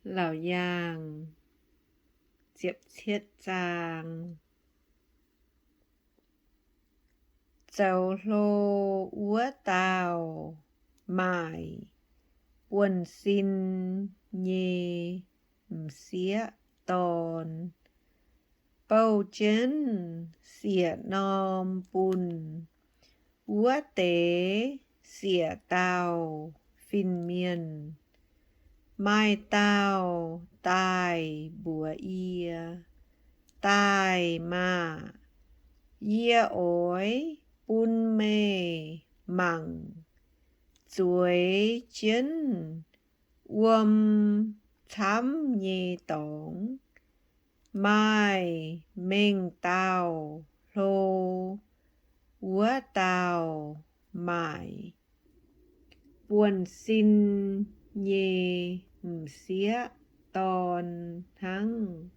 Laauc Yaangh ziepc cietv zaang. Zoux hlo wuov dauh maaic buonv-sin nyei m'sieqv dorn, bouh jienv siec norm bun wuov deix siec dauh fin-mienh. Maaih dauh daaih mbuox yie, Daaih maah! Yie oix bun meih mangc zueiz jienv wuom camv nyei dorngx. Maaih mengh dauh hlo wuov dauh maaic buonv-sin nyei m'sieqv dorn hnangv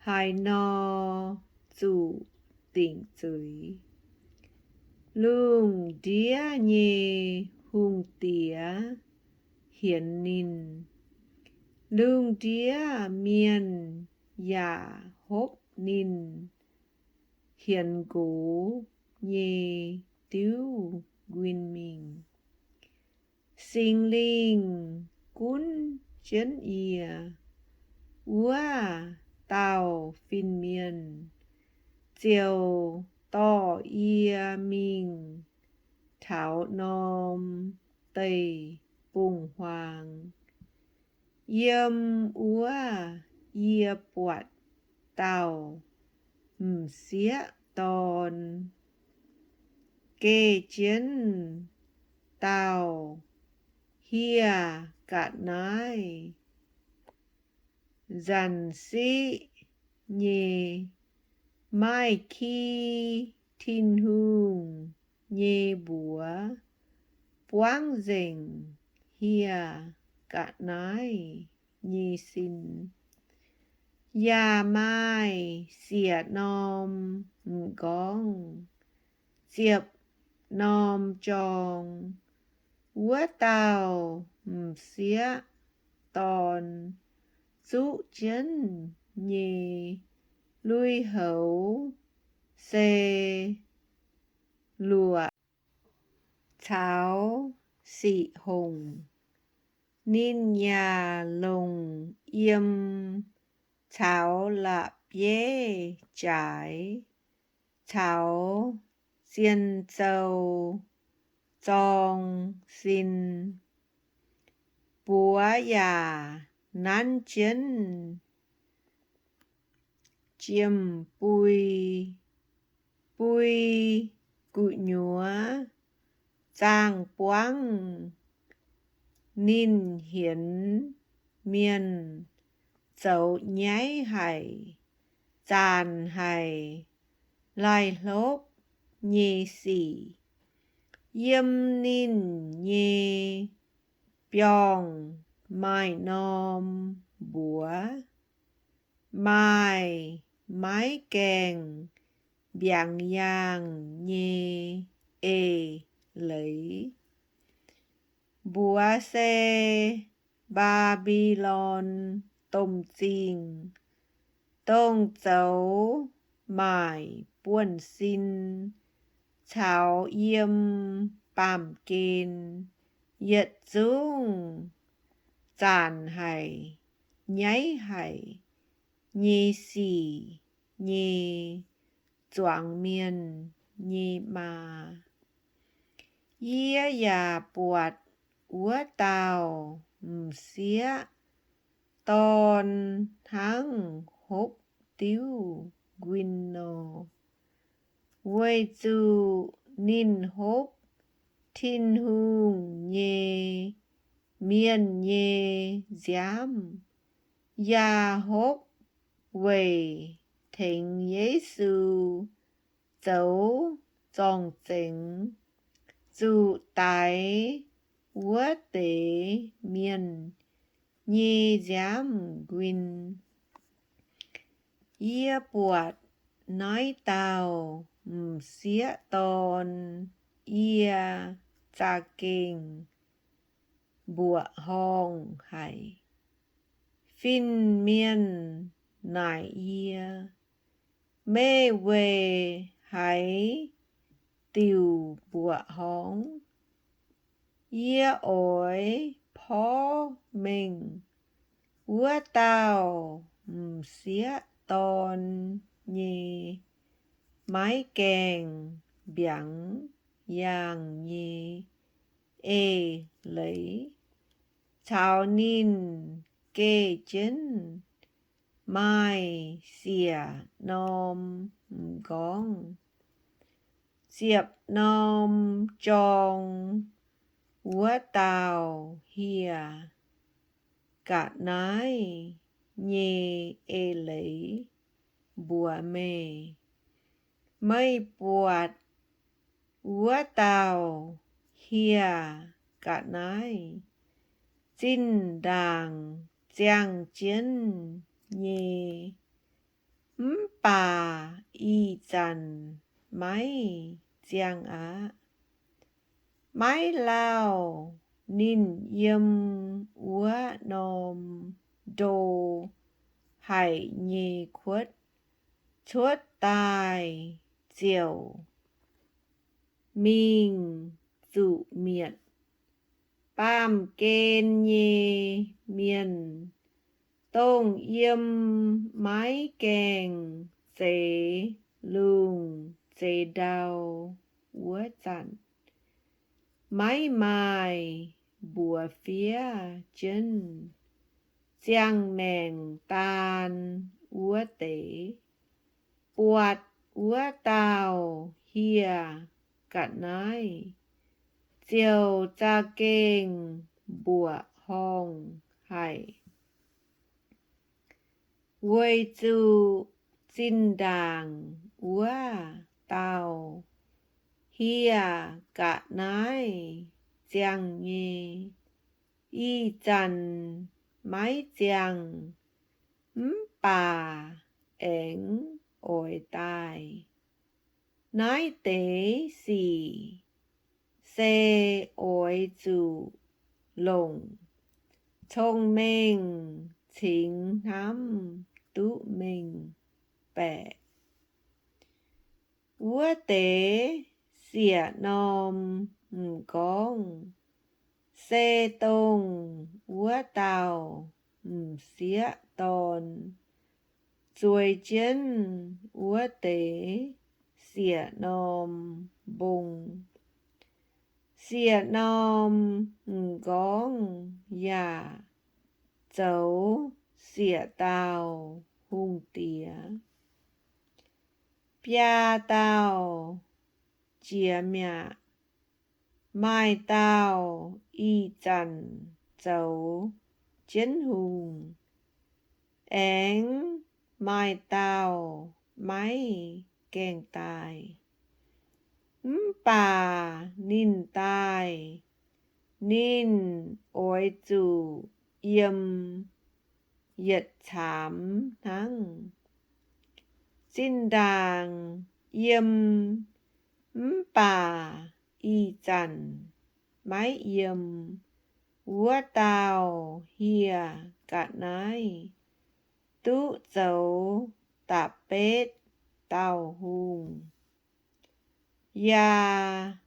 haaix nor zuqc dingc zuiz. Lungh ndiev nyei hungh diex hienx ninh. Lungh ndiev mienh yaac hopv ninh hienx nqox nyei diuv nquin mingh. Singx Lingh gunv jienv yie, wuov dauh fin-mienh ziouc dorh yie mingh taux norm deic-bung-huaang. Yiem wuov yie buatc dauh m'sieqv dorn geh jienv dauh hieh ga'naaiv nzanc siqv nyei, maaih ki Tin-Hungh nyei mbuox buangv nzengc hieh ga'naaiv nyei sin. Yaac maaih siec norm m'nqorngv ziepc norm jorng. Wuov dauh m'sieqv dorn zuqv jienv nyei lui-houx se luoqc caux siqv hongc. Ninh yaac longc yiem caux la'bieiv jaaix caux zien zou zorng sin. Buoz yaac nanv jienv jiem-bui, bui gu'nyuoz zaangh buangv. Ninh hienx mienh zoux nyaiv haic, zaanc haic, laih hlopv nyei sic. Yiem ninh nyei biorngh maaih norm mbuox, maaih maiv gaengh mbiaangx yaangh nyei eix leiz. Mbuox se Mbaa^mbi^lon Domh Zingh, dongh zoux maaic buonv-sin caux yiem baamh gen yietc zungv zaanc haic, nyaiv haic nyei sic nyei zuangx mienh nyei maa. Yie yaac buatc wuov dauh m'sieqv dorn hnangv hopv diuv nquin nor, weic zuqc ninh hopv Tin-Hungh nyei mienh nyei nziaamv, yaac hopv weic tengx Yesu zoux zorng-zengx, zuqc daix wuov deix mienh nyei nziaamv nquin. Yie buatc naaiv dauh m'sieqv dorn yie za'gengh mbuoqc horngh haic. Fin-mienh naaic yie, Meih weic haaix diuc mbuoqc horngz? Yie oix porv mengh wuov dauh m'sieqv dorn nyei maiv gaengh mbiaangx yaangh nyei eix leiz, caux ninh geh jienv maaih siec norm m'nqorngv, ziepc norm jorng wuov dauh hieh ga'naaiv nyei eix leiz mbuox meih. Meih buatc wuov dauh hieh ga'naaiv zinh ndaangc ziangh jienv nyei, mv baac ih zanc maiv ziangh aqv. Maiv lauh ninh yiem wuov norm ndo haic nyei kuotv cuotv daaih ziouc mingh zuqc mietc. Baamh gen nyei mienh dongh yiem maiv gaengh zeix lungh zeix ndau wuov zanc, maiv maaih mbuox fiev jienv ziangh maengc daan wuov deix, buatc wuov dauh hieh ga'naaiv ziouc za'gengh mbuoqc horngh haic, weic zuqc zinh ndaangc wuov dauh hieh ga'naaiv ziangh nyei, ih zanc maiv ziangh, mv baac aengx oix daaih. Naaiv deix sic se oix zuqc longc cong-mengh cingx hnamv duqv mengh baeqc. Wuov deix siec norm m'nqorngv se dongh wuov dauh m'sieqv dorn zueiz jienv wuov deix siec norm mbong. Siec norm m'nqorngv yaac zoux siec dauh hungh diex. Biaa dauh jiex mi'aqv. Maaih dauh ih zanc zoux jienv hungh, aengx maaih dauh maiv gaengh daaih. Mv baac ninh daaih, ninh oix zuqc yiem yietc caamx hnangv. Zinh ndaangc yiem mv baac ih zanc maiv yiem wuov dauh hieh ga'naaiv duqv zoux da'betv dauh hungh, yaac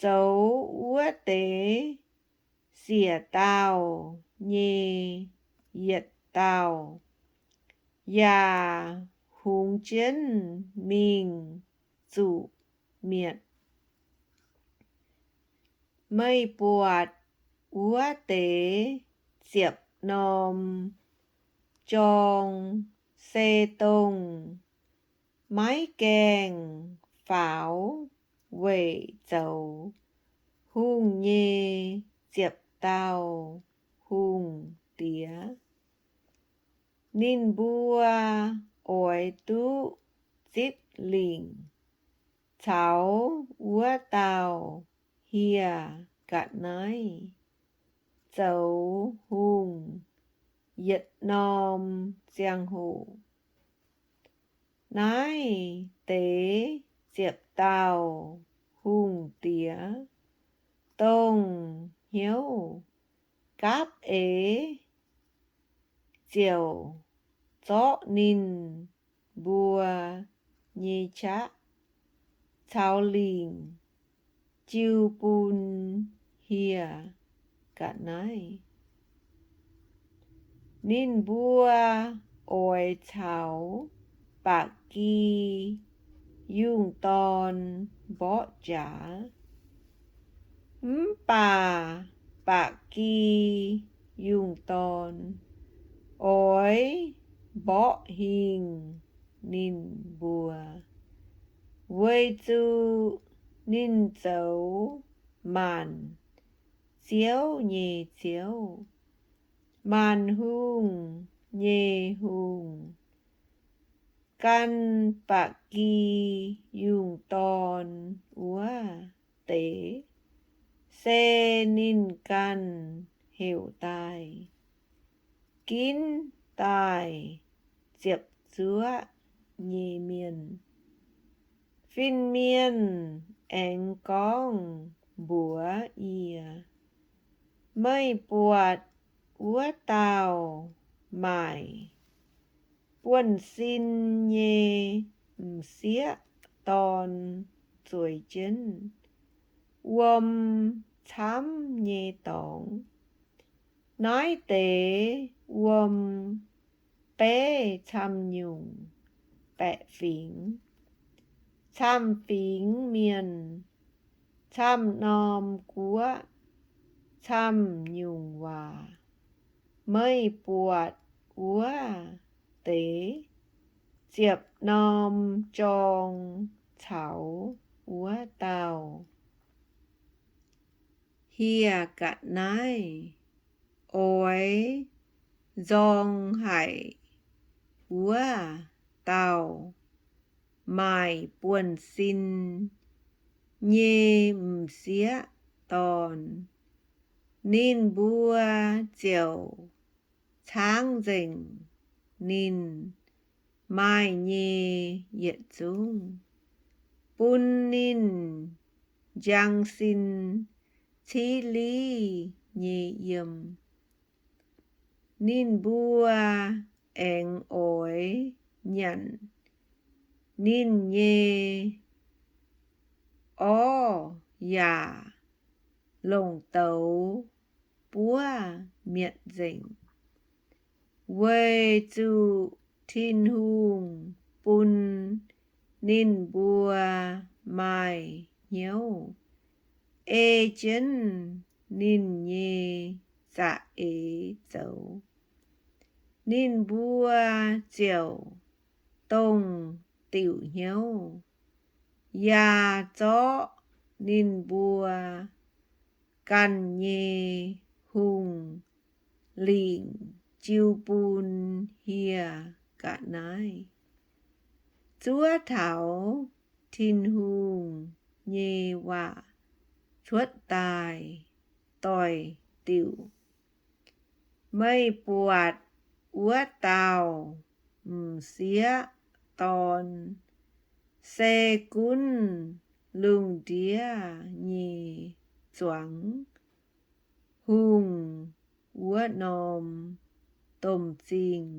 zoux wuov deix siec dauh nyei yietc dauh, yaac hungx jienv mingh zuqc mietc. Meih buatc wuov deix ziepc norm jorng se dongh maiv gaengh faaux weic zoux hungh nyei ziepc dauh hungh diex. Ninh mbuo oix duqv zipv lingc caux wuov dauh hieh ga'naaiv zoux hungh yietc norm ziangh hoc. Naaiv deix ziepc dauh hungh diex dongh hnyouv gapv eix ziouc zorqv ninh mbuo nyei qaqv caux lingc jiu bun hieh ga'naaiv. Ninh mbuo oix caux ba'gi yungh dorn mborqv jaax, mv baac ba'gi yungh dorn oix mborqv hingh ninh mbuo, weic zuqc ninh zoux maanc ziouv nyei Ziouv, maanc hungh nyei Hungh, gan ba'gi yungh dorn wuov deix se ninh ganh heuc daaih. Ginv daaih ziepc zuoqv nyei mienh. Fin-mienh aengx gorngv mbuox yie, Meih buatc wuov dauh maaic buonv-sin nyei m'sieqv dorn zueiz jienv wuom camv nyei dorngx. Naaiv deix wuom beiv camv-nyungc baeqc fingx, camv-fingx mienh, camv-norm guoqv, camv-nyungc waac. Meih buatc wuov deix ziepc norm jorng caux wuov dauh hieh ga'naaiv oix nzorng haic wuov dauh maaic buonv-sin nyei m'sieqv dorn. Ninh mbuo ziouc caangv nzengc ninh maaih nyei yietc zungv, bun ninh njang sin civ liv nyei yiem. Ninh mbuo aengx oix nyanc ninh nyei orv yaac longc douz buov mietc nzengc, weic zuqc Tin-Hungh bun ninh mbuo maaih hnyouv ei jienv ninh nyei za'eix zoux. Ninh mbuo ziouc dongh diuc hnyouv yaac zorqv ninh mbuo ganh nyei hungh lingc jiu bun hieh ga'naaiv. Zuov taux Tin-Hungh nyei waac cuotv daaih doix-diuc, Meih buatc wuov dauh m'sieqv dorn se gunv lungh ndiev nyei zuangx hungh wuov norm domh zingh